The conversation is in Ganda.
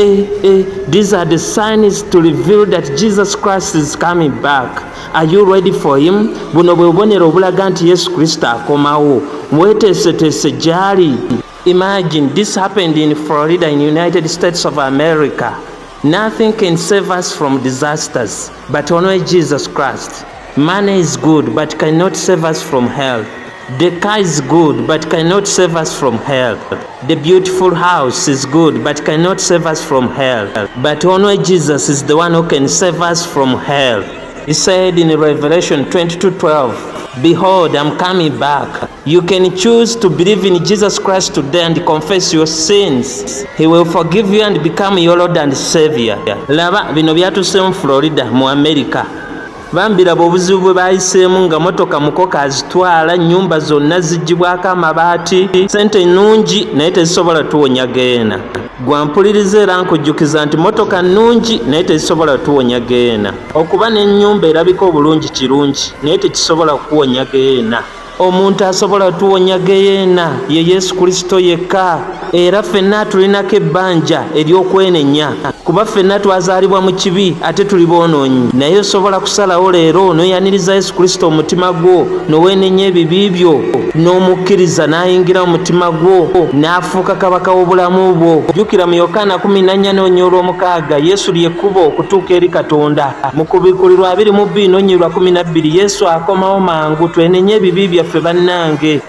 Eh, eh, these are the signs to reveal that Jesus Christ is coming back. Are you ready for him? Buno bwe bubonero obulaga nti Yesu Kristo akomawo. Mweteeseteese gy'ali. Imagine this happened in Florida in United States of America. Nothing can save us from disasters, but only Jesus Christ. Money is good, but cannot save us from hell. The car is good, but cannot save us from hell. The beautiful house is good, but cannot save us from hell. But only Jesus is the one who can save us from hell. He said in Revelation 22:12, "Behold, I'm coming back." You can choose to believe in Jesus Christ today and confess your sins. He will forgive you and become your Lord and Savior. Laba bino byatuuse mu Florida mu America. Bambi laba obuzibu bwe bayiseemu nga motoka mukoka azitwala, nnyumba zonna ziggyibwako amabaati. Ssente nnungi naye tezisobola tuwonya geena. Gwampuliriza era nkujjukiza nti motoka nnungi naye tezisobola tuwonya geena. Okuba n'ennyumba erabika obulungi kirungi naye tekisobola kukuwonya geena. Omuntu asobola tuwonya geyeena ye Yesu Kristo yekka. Era ffenna tulinako ebbanja ery'okwenenya, kuba ffenna twazaalibwa mu kibi ate tuli boonoonyi. Naye osobola kusalawo leero n'oyaniriza Yesu Kristo omutima gwo, n'oweenenya ebibi byo, n'omukkiriza n'ayingira mu mutima gwo n'afuuka kabaka w'obulamu bwo. Jjukira mu Yokaana 14 n'olunyiriri olw'omukaaga, Yesu ly'ekkubo okutuuka eri Katonda. Mu Kubikkulirwa 22 n'olunyiriri 12, Yesu akomawo mangu. Twenenye ebibi byaffe bannange.